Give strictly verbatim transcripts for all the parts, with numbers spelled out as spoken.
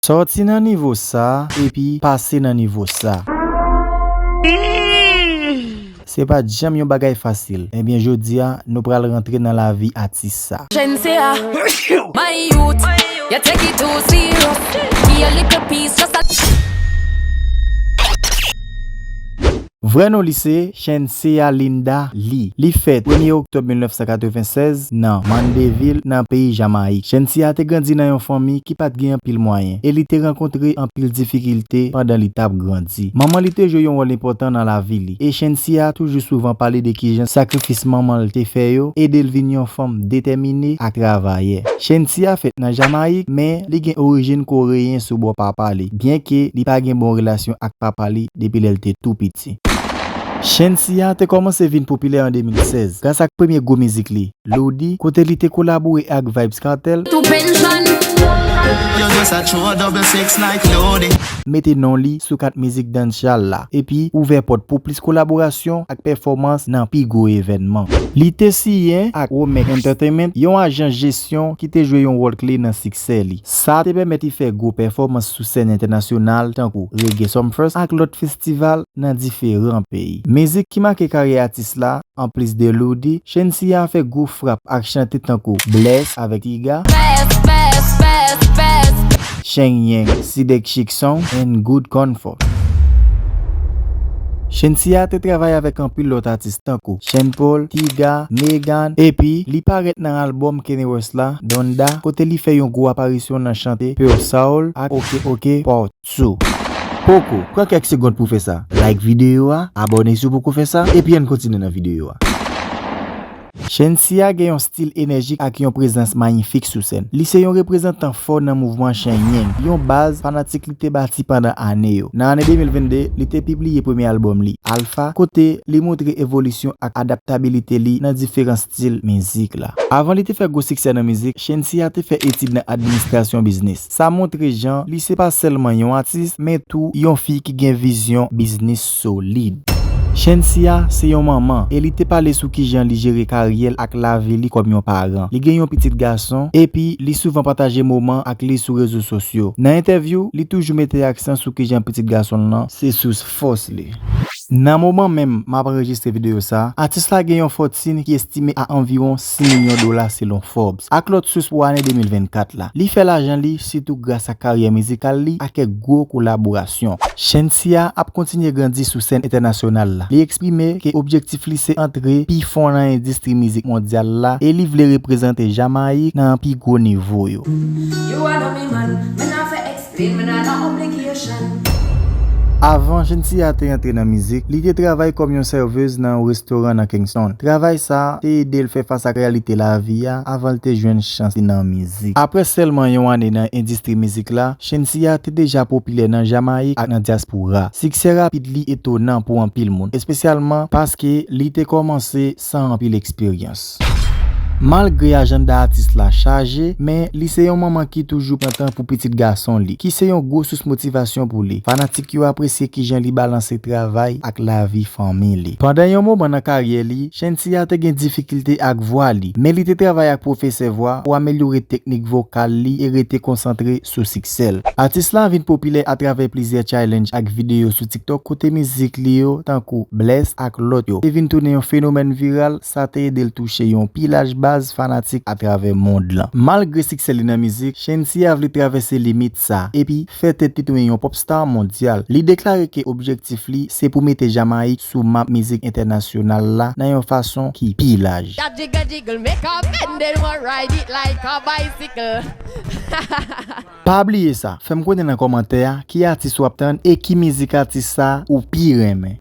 Sòti nan nivo sa epi pase nan nivo sa. Se pa t janm yon bagay fasil. Ebyen, jodi a, nou pral rantre nan lavi atis sa. Shenseea, my youth, you take it too serious. Be a little peace, just a Vrè non li se Shenseea Linda Lee. Li fèt premye oktòb mil nèf san katreven sèz nan Mandeville, nan peyi Jamayik. Shenseea te grandi nan yon fanmi ki pa t gen anpil mwayen e li te rankontre anpil difikilte pandan li t ap grandi. Manman li te jwe yon wòl enpòtan nan lavi li, e Shenseea toujou souvan pale de kijan sakrifis manman l te fè yo ede l vin yon fanm detèmine ak travayè. Shenseea fèt nan Jamayik, men li gen orijin koreyen sou bò papa li, byenke li pa gen bon relasyon ak papa li depi lè l te tou piti. Shenseea te kòmanse vin popilè an de mil sèz gras ak premye gwo mizik li, Lodi, kote li te kolabore ak Vybz Kartel, mete non li sou kat mizik dancehall la, epi ouvè pòt pou plis kolaborasyon ak pèfòmans nan pi gwo evènman. Li te siyen ak Romex Entertainment, yon ajans jesyon ki te jwe yon wòl kle nan siksè li. Sa te pèmèt li fè gwo pèfòmans sou sèn entènasyonal tankou Reggae Sumfest ak lòt festival nan diferan peyi. Mizik ki make karyè atis la, anplis de Lodi, Shenseea fè gwo frap ak chante tankou Bless avèk Tyga, Shenyang, Sidek Chic Song, and Good Comfort. Shenseea te travay avèk anpil lòt atis tankou Sean Paul, Tyga, Megan, epi li parèt nan albòm Kanye West la, Donda, kote li fè yon gwo aparisyon nan chante Pure Soul ak Ok Ok Part two. Poko, pran kèk segond pou fè sa. Like videyo a, abòne si w poko fè sa, epi ann kontinye nan videyo a. Shenseea gen yon stil enèjik ak yon prezans mayifik sou sèn. Li se yon reprezantan fò nan mouvman Shenyang, yon baz fanatik li te bati pandan ane yo. Nan ane de mil vennde, li te pibliye premye albòm li, Alpha, kote li montre evolisyon ak adaptabilite li nan diferan stil mizik la. Avan li te fè gwo siksè nan mizik, Shenseea te fè etid nan administrasyon biznis. Sa montre jan li se pa sèlman yon atis, men tou yon fi ki gen vizyon biznis solid. Shenseea se yon manman, e li te pale sou kijan li jere karyè l ak lavi li kòm yon paran. Li gen yon pitit gason, epi li souvan pataje moman ak li sou rezo sosyo. Nan entèvyou, li toujou mete aksan sou kijan pitit gason l lan se sous fòs li. Nan moman menm m ap anrejistre videyo sa, atis la gen yon fòtin ki estime a anviwon sis milyon dola selon Forbes ak lòt sous pou ane de mil vennkat la. Li fè lajan li sitou gras a karyè mizikal li ak kèk gwo kolaborasyon. Shenseea ap kontinye grandi sou sèn entènasyonal la. Li eksprime ke objektif li se antre pi fon nan endistri mizik mondyal la e li vle reprezante Jamayik nan pi gwo nivo yo. Avan Shenseea te antre nan mizik, li te travay kòm yon sèvez nan yon restoran nan Kingston. Travay sa a te ede l fè fas ak reyalite lavi a avan l te jwenn chans li nan mizik. Apre sèlman yon ane nan endistri mizik la, Shenseea te deja popilè nan Jamayik ak nan dyaspora. Siksè rapid li etonan pou anpil moun, espesyalman paske li te kòmanse san anpil eksperyans. Malgre ajanda atis la chaje, men li se yon manman ki toujou pran tan pou pitit gason li, ki se yon gwo sous motivasyon pou li. Fanatik yo apresye kijan li balanse travay ak lavi fanmi li. Pandan yon moman nan karyè li, Shenseea te gen difikilte ak vwa li, men li te travay ak pwofesè vwa pou amelyore teknik vokal li e rete konsantre sou siksè l. Atis la vin popilè atravè plizyè challenge ak videyo sou TikTok kote mizik li yo, tankou Bless ak lòt yo, te vin tounen yon fenomèn viral. Sa te ede l touche yon pi laj baz fanatik atravè mond lan. Malgre siksè li nan mizik, Shenseea vle travèse limit sa epi fè tèt li tounen yon pòpsta mondyal. Li deklare ke objektif li se pou mete Jamayik sou map mizik entènasyonal la nan yon fason ki pi laj. Pa bliye sa, fè m konnen nan kòmantè a ki atis w ap tann e ki mizik atis sa ou pi renmen.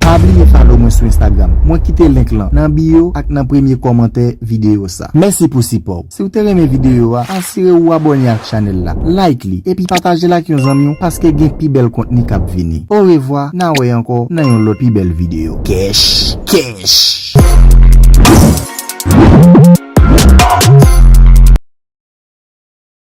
Pa bliye follow mwen sou Instagram. Mwen kite link lan nan bio ak nan premye kòmantè videyo sa. Mèsi pou sipò w. Si w te renmen videyo a, asire w ou abòne ak chanèl la, like li, epi pataje l ak yon zanmi w paske gen pi bèl kontni k ap vini. Orevwa, n a wè ankò nan yon lòt pi bèl videyo. Kèch, kèch.